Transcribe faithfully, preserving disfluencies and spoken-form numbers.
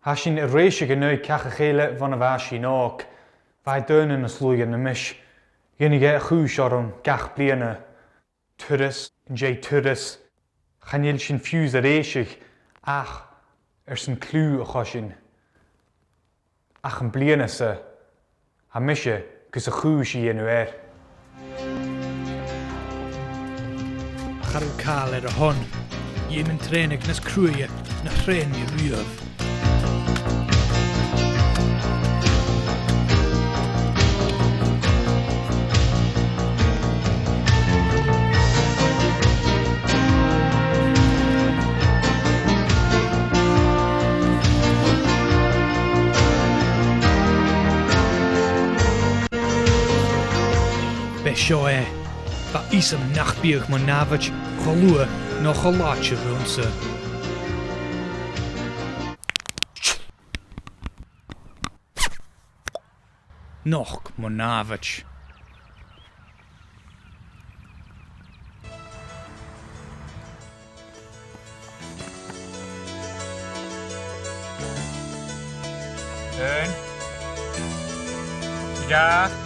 Tha sinn air èisteachd ri càch a chèile bhon a bha sinn òg. Bha e daonnan nas luaithe na mise. Dhèanadh e a' chùis orm gach bliadhna. Turas an dèidh turas. Chan eil sinn fiù 's air èisteachd ach airson cliù a choisinn. Ach am bliadhna-sa, tha mise gus a' chùis a dhèanamh air. Cha robh càil air a shon. Dh'fheum an trèanadh nas cruaidhe na thrèanadh riamh. B' e seo e. B' fhios agam nach biodh mo nàmhaid cho luath no cho làidir riumsa. Nochd mo nàmhaid. Aon. Dhà.